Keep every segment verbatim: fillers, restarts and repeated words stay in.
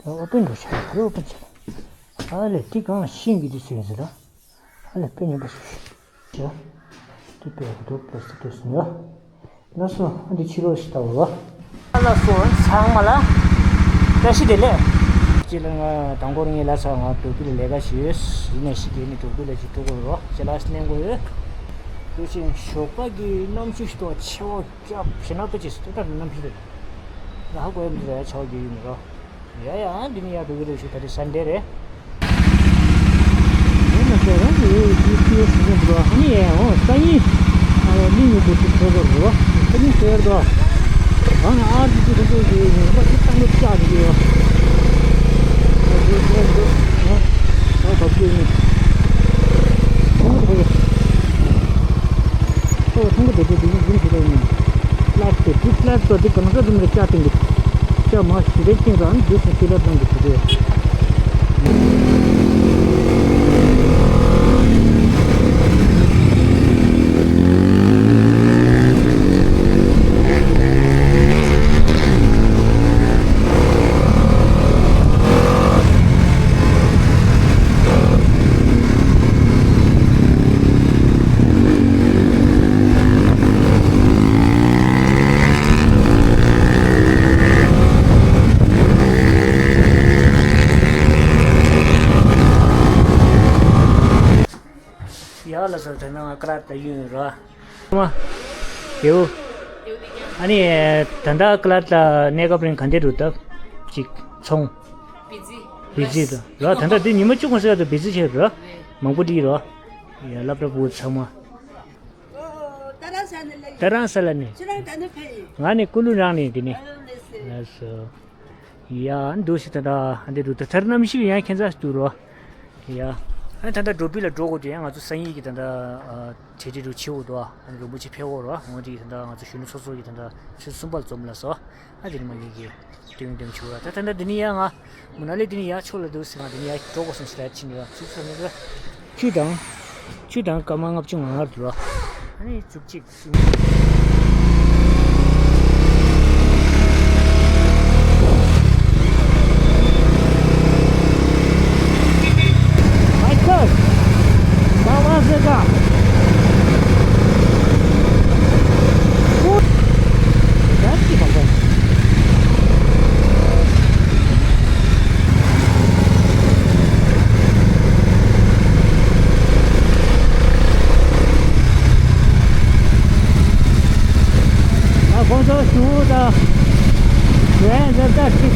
ཨོ་པན་འགྲོ་ཆ་རེད། ཨོ་པན་ཆ་རེད། ཨ་ལས་དེ་གང་ཤིང་གི་དུས་ཚོད་ཡིན་ཟེར་ལ། ཨ་ལས་དཔེ་ཉོ་པ་ཞིག་ཤོད། དེ་དཔེ་འདུག་པ་སི་དུས་སུ་ཉོ། ལགས་སོ། ཨ་འདི་ཕྱི་ལོགས་ཤིག་ལྟ་བ། ལགས་སོ་ཚང་མ་ལ་བཀྲ་ཤིས་བདེ་ལེགས། ཅི་ལ་ང་དང་པོར་ངའི་ལ་ས་ང་འབྲོག་ཁུལ་ལ་ལས་ཀ་ཞིག་ཡོད། ཡིན་ན་ཞིག་གིས་ནི་འབྲོག་ཁུལ་ལ་ཅིག་འགྲོ་དགོས་རོགས་ཅེས་ལ་གླེང་དགོས་ཡོད། དེ་བཞིན་ཞོགས་པ་གི་གནམ་གཤིས་ཤིག་ཏོ་ཆེ་བ་སྐྱབས་ཞེ་ན་ཏོ་ཅིག་སྟོད་ལྟར་གནམ་གཤིས་རེད། ལ་ཧ་གོ་ཡ་མི་འདུག་ཡ་ཆ་བ་རྒྱུ་ཡིན་མི་རོགས། ཡ་ཡ་འདི་ནི་ཡ་འགྲོ་གི་རེད་ཞུ། ད་རེས་སན་ཌེ་རེད། ཡིན་ན་ཁྱོད་རང་གི་ཡོད་ཀྱི་ཀྱི་ཡོད་ཟེར་གྱི་འདུག་ཨ་ནི་ཡ་འོ་སང་ཉིན་ཨ་གླིང་ངུ་པོ་ཞིག་འགྲོ་དགོས་རེད་བ། སང་ཉིན་ཟེར་དོ། ཨ་ནི་ཨར་ཇི་ཏི་ཁོ་ཚོ་གི་ཡིན་པ་ཅི་ཏང་ལོ་ཅག་གི་ཡོད། ཨ་ཇོ་ཇོ་ཇོ། ཨ་ད་བབ་ཀྱི་ཡིན། ཁོང་ཚོ་ཁོ་ཚོ་ཁོང་ཚོ་དེ་དེ་དེ་ཡིན་ཞེས་དེ་ཡིན། ལབ་སྟེ་དེ་ལབ་ཏོ་དེ་གང་ས་དུ་མི་ལ་ཅག་ཏིང་གི་ཅག་མ་ཞི་རེ་ཅིང་རང་དུས་སུ་ཤི་ལ་དང་གི་དུ་དེ། ཡག་ལ་སོ་དེ་ནང་ཀ་ར་ད་ཡུན་རོ། མ། ཡེའུ། ཨ་ནི། ད་ལྟ་ཀ་ལ་ད་གནས་སྐབས་རིང་ག་འདྲ་རུ་སྟབས། ཅིག་ཚོང་། བི་ཛི། བི་ཛི་དང་རོ། ད་ལྟ་འདི་ཉི་མ་བཅུ་གོང་ཟེར་དུ་བི་ཛི་བྱས་རོ། མང་པོ་འདི་རོ། ཡ་སློབ་གྲྭ་བུ་ཚང་མ། ད་རང་ས་ལ་ནི། ང་ནི་ཀུ་ལུ་རང་ནི་འདི་ནི། ལགས་སོ། ཡ་འདུག་ཞིག་ད་ལྟ་འདི་རུ་ད་ཐར་གནམ་གཤིས་ཡང་ཁྱད་མཚར་འདུག་རོ། ཡ། ཨ་ད་ལྟ་འགྲོ་བི་ལ་འགྲོ་དགོས་དུས་ཡང་ང་ཚོ་སང་ཉིན་གྱི་ད་ལྟ་གྲ་སྒྲིག་རུ་བྱེད་དགོས་འདུག་ཨ་ནི་རིན་པོ་ཆེ་ཕེབས་འོག་རོ། འོང་དེ་ད་ལྟ་ང་ཚོ་གཞོན་ནུ་ཚོགས་གཙོ་གི་ད་ལྟ་ཆུ་གསུམ་པ་འཛོམས་ལ་སོ། ཨ་དེ་ནི་མ་ཉིད་ཀྱི་སྟོན་སྟོན་ཆུ་ར་ད་ད་ལྟ་འདི་ནི་ཡ་ང་མུ་ན་ལི་འདི་ནི་ཡ་ཕྱོགས་ལ་འདུག་ཟེར་ང་འདི་ནི་ཡ་འགྲོ་དགོས་སོང་ཟེར་ཡ་ཕྱིན་རོ་ཚུགས་ཚུགས་ནི་རོ། ཆུ་དང་། ཆུ་དང་སྐར་མ་ལྔ་བཅུ་ང་ལྔ་འདུག་རོ། ཨ་ནི་བཅུ་གཅིག་ཁོང་ཚོ་ཞུ་དང་། ཡན་ཟེར་ད་ཅིག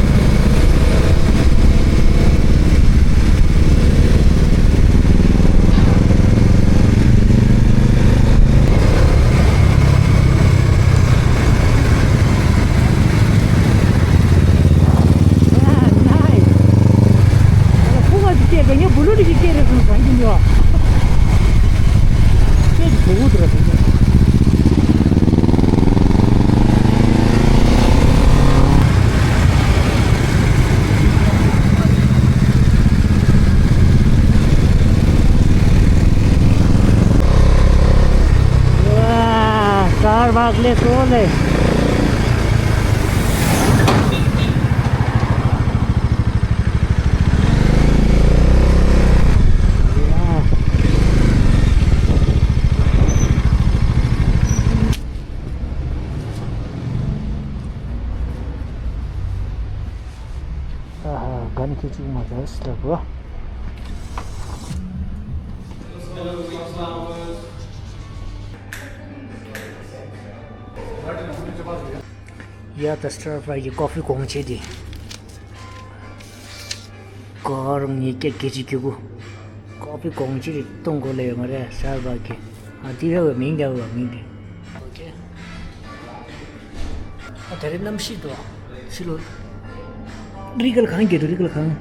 Starbucks ले सो ले। ཨ་ཧ། གན་ཁྱེད་ཅིག་མ་ཟ་སི་ལ་གོ། ཡ་ད་སི་ཊར་བྷག་གི་ཀོ་ཕི་གོང་ཆེ་དེ། གོ་རང་ཉིད་སྐད་སྐད་ཅིག་གི་གུ། ཀོ་ཕི་གོང་ཆེ་དེ་གཏོང་དགོས་ལེ་ཡོད་མ་རེད་སི་ཊར་བྷག་གི། ཨ་དེ་བས་མིང་རྒྱབ་བ་མིང་དེ། ཨོ་ཁེ། ཨ་དེ་རིང་གནམ་གཤིས་དོ། ཕྱི་ལོ། རི་གལ་གང་གི་དོ་རི་གལ་གང་།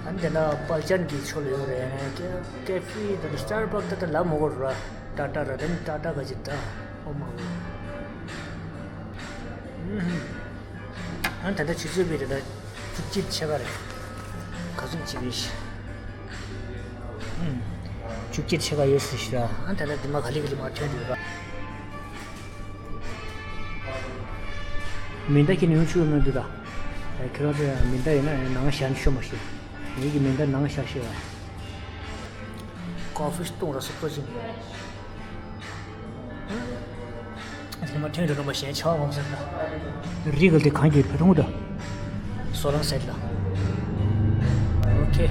ཨ་ནི་དེ་ན་པལ་ཅན་གྱི་ཆོ་ལོ་ཡོད་རེད་ཀེ་ཀེ་ཧྥེ་དང་སི་ཊར་བྷག་ད་ད་ལབ་མ་དགོས་ར། ཏ་ཏ་ར་དེ་ནི་ཏ་ཏ་ག་ཅིག་ད། ཨོ་མ་འོ། ཨ་ནི་ད་ལྟ་ཆུ་ཚོད་པའི་ད་ལྟ་བཅུ་གཅིག་ཕྱེད་ཀ་རེད། ག་ཚོད་ཅིག་རེད་ཤི། བཅུ་གཅིག་ཕྱེད་ཀ་ཡོད་ཟེར་ཤི་ར། ཨ་ད་ལྟ་འདི་མ་ག་ལེ་ག་ལེ་མ་ཐོན་འདུག་ར། མི་འདའ་ཁྱེད་ནི་ཡོང་ཆུ་ཡོད་མི་འདུག་ད། ཁྱེད་རང་ཚོ་ཡང་མེ་མདའ་ཡིན་ན་ཡང་ནང་བཞག་ནས་ཤོད་མ་ཤེས། ངེད་ཀྱི་མེ་མདའ་ནང་བཞག་ཤེས་པ། ཀོ་ཧྥི་བཏུང་ར་སོ་པོ་ཅིག་ཉི་མ་ཐོན་འགྲོ་རུང་བ་གཞན་ཆ་བ་མ་ཟེར་ན། རི་ག་དེ་གང་གི་བེ་ཐོང་དང་། སོ་ལང་ཟེར་ལ། ཨོ་ཁེ།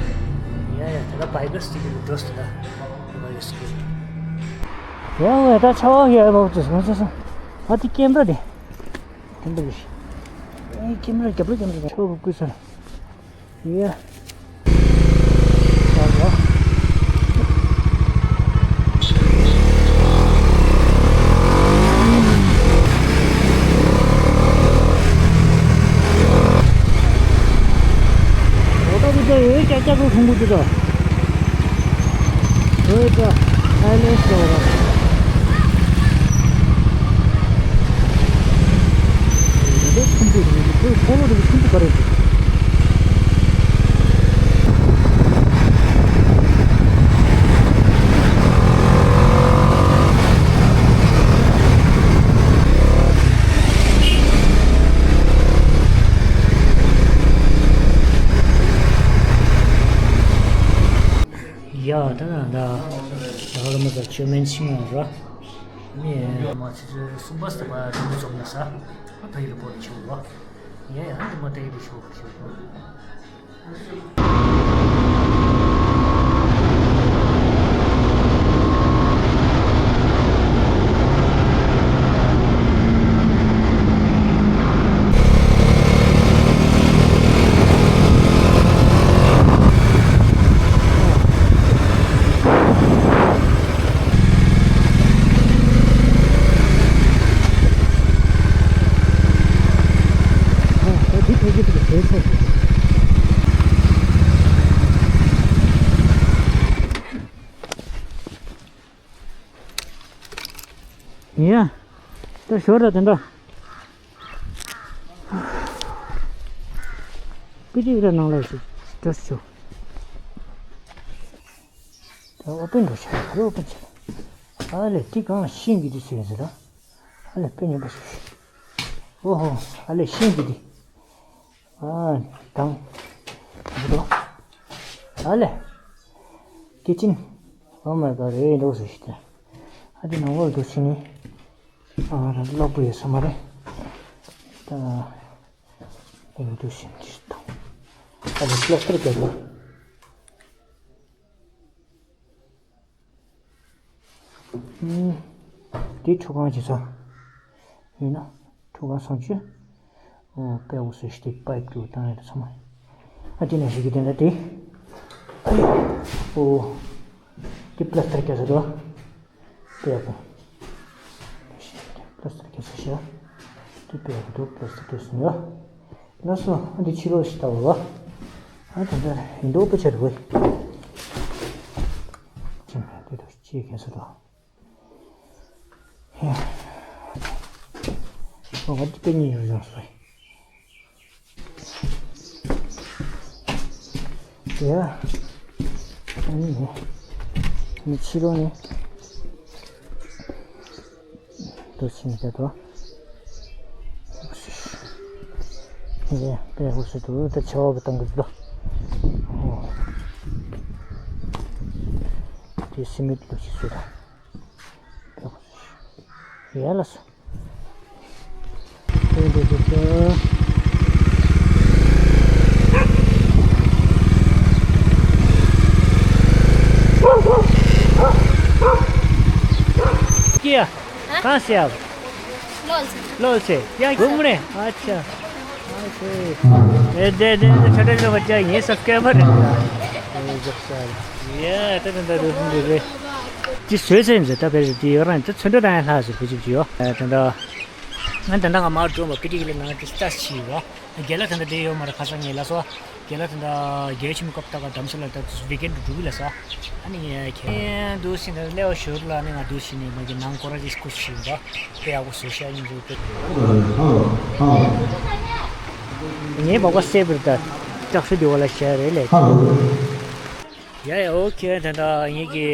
ཡ་ཡ་ད་ལྟ་བྷའི་གར་སི་ཀི་ལ་འགྲོ་ཟེར་ལ། བྷའི་གར་སི་ཀི་ལ། ཡ་ཝེ་ད་ཆ་བ་གི་ཡ་མ་བུ་ཙི་སོང་ཙི་སོང་། ཨ་དེ་ཀེམ་ར་དེ། ཀེམ་ར་རེད། ཨེ་ཀེམ་ར་རྒྱབ་ར་ཀེམ་ར་རེད། ཆ་བ་བུ་ཀུ་ས་ལ། ཡ། ཡ་ད་ད་ད་ད་ག་ལ་མ་ད་ཆོས་མན་ཆིང་ཨ་ར། ནི་མ་ཚེ་ཚེ་གསུམ་པ་སྟེ་པ་དུ་འཛོམས་ན་ས་ཨ་ཕ་ཡི་ལ་པོ་ཆུ་བ། ཡ་ཡ་འདི་མ་ད་ཡི་དུ་ཤོག་ཤོག་ཡ། ད་ཞོར་ལ་དེ་འདྲ། པི་ཅིག་ར་ནང་ལ་ཞིག་འདྲ་ཞུ། ད་ཨོ་པན་འགྲོ་ཆ་རེད། ཨོ་པན་ཆ། ཨ་ལེ་དེ་གང་ཤིང་གི་དེ་ཟེར་ཟེར་ད། ཨ་ལེ་དཔེ་ཉོན་པ་ཞིག་ཨོ་ཧོ། ཨ་ལེ་ཤིང་གི་དེ། ཨ་དང་། འདི་རོ། ཨ་ལེ། ཀི་ཅིན། ཨོ་མའི་གོ་ཌ། རེད་འགྲོ་ཟེར་ཞིག་ད། ཨ་དེ་ནང་ལོགས་འགྲོ་ཕྱིན་ནས། ཨ་ར་གློག་པོ་ཡོད་ས་མ་རེད། ད། ཨེ་འདུ་ཤིན་ཏུ་དང་། ཨ་ནི་པླ་སྟར་རྒྱབ་ལ། ཨུམ། དེ་ཁྲུས་ཁང་བྱེད་ས། ཡིན་ན། ཁྲུས་ཁང་སོང་ཆུ། ཨོ་དཔེ་འོ་སོ་ཞིག་དེ་པའིབ་ཀྱི་བཏང་ཡོད་ཚང་མ། ཨ་དེ་ནས་ཞིག་གི་དེ་འདྲ་དེ། ཨ་ཡོ། ཨོ། དེ་པླ་སྟར་རྒྱབ་ས་དོ། དཔེ་ཡག་པོ། པླ་སྟར་རྒྱབ་ས་ཤ། དེ་དཔེ་ཡག་པོ་འདུག་པླ་སྟར་རྒྱབ་ས་ནི་ཡ། ལགས་སོ། ཨ་འདི་ཕྱི་ལོགས་ཤིག་ལྟ་བ་བ། ཨ་ད་ལྟ་ཡིན་འདུག་པ་ཆ་རེད་བས། ཅི་མ་དེ་དུ་ཅི་ཁེ་ས་དོ། ཧེ། ཨོ་ང་འདི་པེ་ཉིན་ཡོད་ཡོང་སོ། ཡ། ཨ་ནི་ནི་ཕྱི་ལོགས་ནི། དུ་ཕྱིན་ཏེ་དོ། ཡ་པེ་ཧུ་སི་དུ་ད་ཆ་བ་གི་བཏང་གི་འདུག་དེ་སི་མིད་ལུ་ཞིག་སུ་དང་། ཡ་ལ་སོ། ཀྱེ། གང་ཟེར་ཡ། ལོལ་ཟེར། ལོལ་ཟེར། ཡ་གུམ་རེད། ཨ་ཆ། ཨ་ཆེ། ཨེ་དེ་དེ་དེ་ཆ་དེ་ལོ་བ་ཅག་ཡིན་སབ་སི་ཀེ་རའེ་བར་རེད་ད། ཨེ་ཟབ་ས་རེད། ཡ་ད་ད་ད་རུ་ཧུང་རེད་རེད། ཅི་བཟོས་ཟེར་ཡིན་ཟེར་ད་བེ་རེད་དེ་ཡོད་རང་ད་ཚོན་ཁྲ་རང་ཡ་ལྷག་ཟེར་བུ་ཅིག་ཅི་ཡོད། ད་ད་ང་ད་ད་ང་མར་འགྲོ་བ་པི་ཏི་ཀི་ལ་ནང་དེ་ལྟ་ཞིག་ཡོད། རྒན་ལགས་ད་ལྟ་བསྡད་ཡོད་མ་རེད། ཁ་སང་ངས་ལབ་སོང་། རྒན་ལགས་ད་ལྟ་རྒྱལ་ཡུལ་ཆེན་མོ་སྐབས་ད་ག་རྡ་རམ་ས་ལ་ད་ཝི་ཀེན་དུ་འགྲོ་གི་ལབ་སོང་། ཨ་ནི་ངས་ཁྱེད་འདུག་ཟིན་ད་སླེ་བ་ཞོར་ལ་ནི་ང་འདུག་ཟིན་ནས་མ་གི་ནང་སྐོར་ར་རིས་ཁུ་ཞིག་ཡིན་པ་དཔེ་ཡག་པོ་བཟོས་ཤག་ཡིན་འདུག་དཔེ། ངས་མག་པ་སེབ་རེད་ད། སྐྲག་ཤོས་འདི་བ་ལ་བཤད་རེད་ལས། ཡ་ཡ་ཨོ་ཁེ། ད་ལྟ་ངེད་ཀྱི་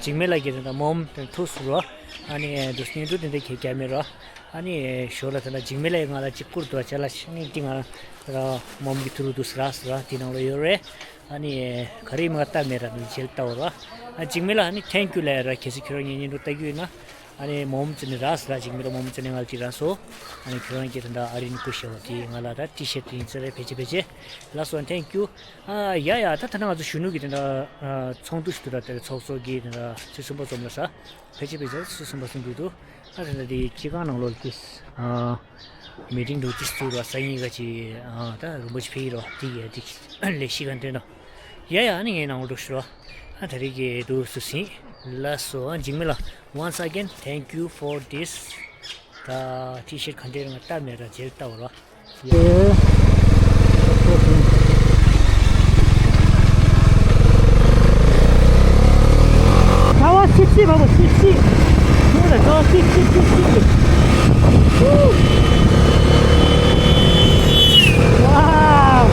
འཇིགས་མེད་ལགས་ཀྱི་ད་ལྟ་མོམ་དེ་ཐུག་སོང་རོ། ཨ་ནི་འདུག་སྙིང་སྡུག་དེ་འདྲ་ཁྱེད་རྒྱ་མེད་རོ། ཨ་ནི་ཞོར་ལ་ད་ལ་འཇིགས་མེད་ལ་ང་ལ་གཅིག་བསྐུར་འདུག་ཅ་ལག་ཤ་ནི་ཏི་ང་ལ་མོམ་གྱི་ཐུ་རུ་འདུག་ཟེར་ཟེར་དེ་ནང་ལ་ཡོད་རེད། ཨ་ནི་ག་རེ་མ་ལྟ་མེད་ར་ནི་མཇལ་ལྟ་བ་ར། ཨ་འཇིགས་མེད་ལ་ཨ་ནི་ཐེང་ཀྱུ་ལབ་ར། གལ་སྲིད་ཁྱོད་རང་ཉན་ཉན་འགྲོ་ལྟ་རྒྱུ་ཡིན་ན་ཨ་ནི་མོམ་ཙི་ནི་ར་ཟེར་ར། འཇིགས་མེད་ལ་མོམ་ཙི་ནི་ང་ལ་ཅིག་ར་སོ། ཨ་ནི་ཁྱོད་རང་གི་ད་ལ་ཨ་རིན་ཀུ་ཤ་བ་དེ་ང་ལ་ར་ཏི་ཤར་ཊི་ཡིན་ཙི་རེད། ཕལ་ཆེར་ཕལ་ཆེར་ལ་སོ་ཐེང་ཀྱུ། ཨ་ཡ་ཡ། ད་ད་ན་ང་ཚོ་གཞོན་ནུ་གི་དེ་འདྲ་ཚོགས་འདུ་ཞིག་འདུག་ར། དེ་ཚོགས་གཙོ་གི་དེ་འདྲ་ཚོད་གསུམ་པ་ཙམ་ལ་ས། ཕལ་ཆེར་ཕལ་ཆེར་ཚོད་གསུམ་པ་ཙམ་འདུག་འདུག་ཨ་དེ་འདྲ་དེ་སྤྱི་ཁང་ནང་ལོགས་ཀྱི་ཨ་མི་ཊིང་འདུག་ཅིག་འདུག་ར། སང་ཉིན་ག་ཅིག་ཨ་ད་རིན་པོ་ཆེ་ཕེབས་ཀྱི་རོ། དེ་ཡ་དེ་ལས་ཤི་ག་འདྲེ་ན། ཡ་ཡ། ཨ་ནི་ངའི་ནང་ལོགས་ཤི་རོ། ཨ་ད་རེས་ཀྱི་འདུག་སུ་སིན་ལ་སོ། ཨ་འཇིགས་མེད་ལ། Once again, thank you for this. ད་ཏི་ཤར་ཊི་ག་འདྲེ་ར་ང་ལྟ་མེད་ར། མཇལ་ལྟ་བ་ར། How was sixty? What was sixty? What was sixty? Sixty. Woo! Wow.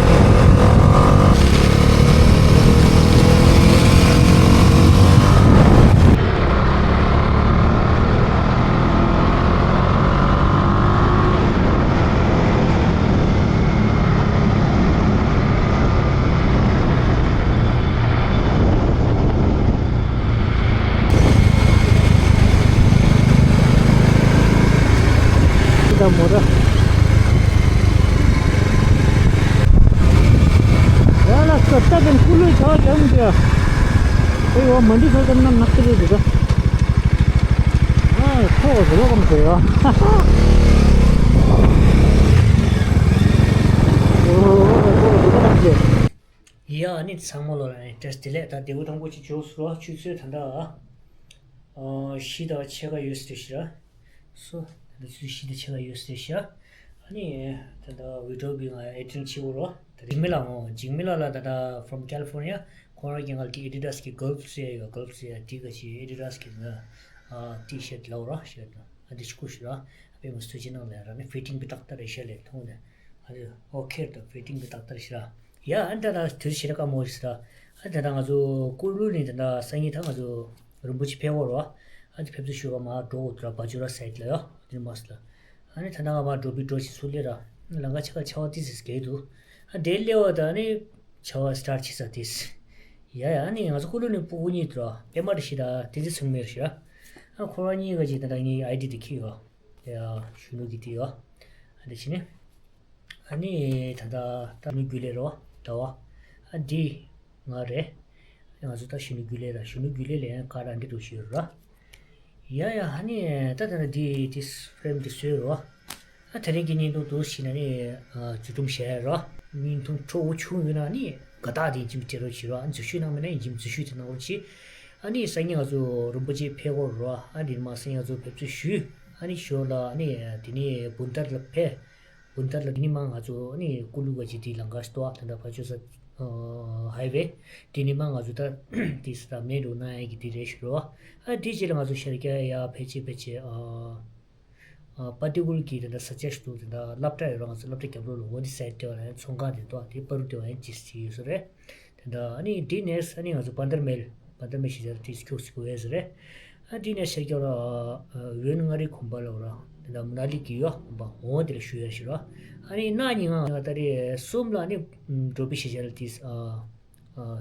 ད་མོ་ར། ཡ་ལ་སོ་ད་དེ་ཀུ་ལུ་ཆ་ཅམ་དེ། ཨེ་ཡོ་མ་འདི་ཚོ་ཙམ་ན་ནག་ཏི་རེད་འདུག་ག་ཨ་ཁོ་བོ་ཟེར་བ་གམ་ཟེར་ཡ། ཡ་ཨ་ནི་ཚང་མ་ལོ་ལ་ནི་བཀྲ་ཤིས་བདེ་ལེགས། ད་དེ་བོ་དང་པོ་ཅིག་འཇོག་སུ་རོ། ཆུ་ཚོད་ད་ལྟ་ཨ་བཞི་དང་ཕྱེད་ཀ་ཡོད་ཟེར་ཞེ་ར། སོ། ད་ལྟ་ཆུ་ཚོད་བཞི་དང་ཕྱེད་ཀ་ཡོད་ཟེར་ཞེ་ར། ཨ་ནི་ད་ལྟ་བི་ཌི་ཡོ་བི་ང་ཨེ་ཌི་ཊིང་བྱེད་དགོས་རོ། ད་འཇིགས་མེད་ལགས་འོ། འཇིགས་མེད་ལགས་ལ་ད་ལྟ་from California། ཁོ་རང་གི་ང་ལ་དེ་ཨེ་ཌི་ཌ་སི་གི་གོལ་ཕ་ཟེར་ཡོད། གོལ་ཕ་ཟེར་ཡ་དེ་ག་ཅིག་ཨེ་ཌི་ཌ་སི་གི་ང་ཨ་ཏི་ཤར་ཊི་ལབ་རོ་ཞེ་ར། ཨ་དེ་ཆུ་ཁུ་ཞེ་ར། ཨ་པེ་མ་སུ་ཅི་ནང་ལ་ཡ་ར་ནི་ཕི་ཊིང་གི་ཏག་ཏག་རེད་ཤ་ལས་མཐོང་ནས། ཨ་དེ་ཨོ་ཁེ་ད་ཕི་ཊིང་གི་ཏག་ཏག་རེད་ཤ་ར། ཡ་ཨ་ད་ད་དུས་ཤེས་ར་ཀ་མོ་ཤེས་ར། ཨ་ད་ད་ང་ཚོ་ཀུ་ལུ་ནས་ད་ད་སང་ཉིན་ད་ང་ཚོ་རིན་པོ་ཆེ་ཕེབས་འོ་རོ། ཨ་ད་ཕེབས་ཚོ་ཞུ་བ་མ་འགྲོ་འོ་དུ་ར་བ་ཇུ་ར་སའིད་ལ་ཡོ། དེ་མ་སི་ལ། ཨ་ནི་ད་ད་ང་མ་འགྲོ་བི་འགྲོ་ཞིག་སུ་ལེ་ར། ལང་ཀ་ཆ་ཀ་ཆ་བ་ཏི་སིས་གེ་དུ། ཨ་དེ་ལེ་བ་ད་ནི་ཆ་བ་སི་ཊར་ཆི་ས་ཏིས། ཡ་ཡ་ཨ་ནི་ང་ཚོ་ཀུ་ལུ་ནས་ཕྲུ་གུ་གཉིས་དུ་ར། པེ་མ་ར་ཤི་ར་ཏི་ཏི་ཚུང་མེ་ར་ཤི་ར། ཨ་ཁོ་ར་གཉིས་ཀ་ཅིག་ད་ད་ངའི་ཨའི་ཌི་དེ་ཁི་ཡོ། ཡ་གཞོན་ནུ་གི་དེ་ཡོ། ཨ་དེ་ཕྱིན་ནི། ཨ་ནི་ད་ལྟ་ད་ནུ་རྒྱུ་ལས་རོ་ད་བ། ཨ་འདི་ང་རེད། ང་ཚོ་ད་གཞོན་ནུ་རྒྱུ་ལས་ར། གཞོན་ནུ་རྒྱུ་ལས་ལས་ཀ་ར་འདི་འགྲོ་ཤེས་ར། ཡ་ཡ་ཨ་ནི་ད་ད་ནི་འདི་འདི་ཕྲེམ་འདི་བཟོས་རོ། ཨ་དེ་རིང་གི་བརྙན་ཐུང་འདུག་ཤེས་ན་ནི་ཨ་འཛུལ་སྒྲོམ་བྱས་རོ། བརྙན་ཐུང་ཁྲོ་བོ་ཆུང་ཡོད་ན་ནི་དགའ་རྟགས་དེ་འཇིམ་སྤྲད་རོགས་བྱེད་རོ། ཨ་འཛུལ་ཞུགས་གནང་མེད་ན་འཇིམ་འཛུལ་ཞུགས་དེ་གནང་རོགས་བྱེད། ཨ་ནི་སང་ཉིན་ང་ཚོ་རིན་པོ་ཆེ་ཕེབས་འོ་རོ། ཨ་འདི་མ་སང་ཉིན་ང་ཚོ་ཕེབས་བསུ་ཞུས། ཨ་ནི་ཞོར་ལ་ཨ་ནི་དེ་ནི་བུན་ཐར་ལ་ཕེབས། བུན་ཐར་ལ་དེ་ནི་མ་ང་ཚོ་ཨ་ནི་ཀུ་ལུ་ག་ཅི་དེ་ལང་ཀ་སྟོ་ཨ་ད་ད་ཕ་ཆོས་ས་ཧའི་ཝེ། དེ་ནི་མ་ང་ཚོ་ད་དེ་ས་ད་མེ་འགྲོ་ན་ཡ་གི་དེ་རེད་ཞུ་རོ། ཨ་དེ་རྗེས་ལ་ང་ཚོ་ཤར་རྒྱག་ཡ་ཕལ་ཆེར་ཕལ་ཆེར་ཨ། ཨ་པ་ཏི་ཀུལ་གྱི་དེ་འདྲ་ས་ཆ་ཞིག་འདུག་དེ་འདྲ་སློབ་གྲྭ་ཡོད་ར། ང་ཚོ་སློབ་གྲྭ་རྒྱབ་ལོགས་ལ་འོ་འདི་སའི་ཌི་དེ་བ་ལ་ཡང་ཚོང་ཁང་དེ་འདུག་དེ་པ་རུ་དེ་བ་ཡང་ཅིས་ཅིག་ཡོད་ས་རེད། དེ་འདྲ་ཨ་ནི་དེ་ནས་ཨ་ནི་ང་ཚོ་པན་དར་མེལ། པན་དར་མེལ་ཞེས་བྱ་དེ་ཁྱུག་ཅིག་གོ་ཡོད་ས་རེད། ཨ་དེ་ནས་ཤར་རྒྱག་ལ་ཝེན་མངའ་རིས་གོམ་པ་ལ་འོ་ར། དེ་འདྲ་མ་ན་ལི་གི་ཡོ་གོམ་པ་འོ་དེ་ལ་ཞུ་ཡ་ཞིག་ར། ཨ་ནི་གནངས་ཉིན་ང་ད་རེས་གསུམ་ལ་ཨ་ནི་འགྲོ་པི་ཞེས་བྱ་ལ་དེ་ཨ་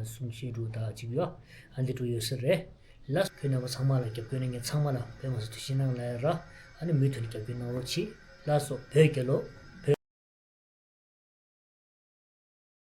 གསུང་བཤད་འགྲོ་ད་ཅིག་ཡོ། ཨ་འདི་འགྲོ་ཡོད་ས་རེད། ལགས་སོ། ཁྱེད་རྣམ་པ་ཚང་མ་ལ་རྒྱབ་སྐྱོར་གནང་མཁན་ཚང་མ་ལ་དཔེ་མ་སྲིད་ཐུགས་རྗེ་གནང་ལགས་ར། ཨ་ནི་མུ་མཐུད་ནས་རྒྱབ་སྐྱོར་གནང་རོགས་གྱིས། ལགས་སོ། བོད་རྒྱལ་ལོ།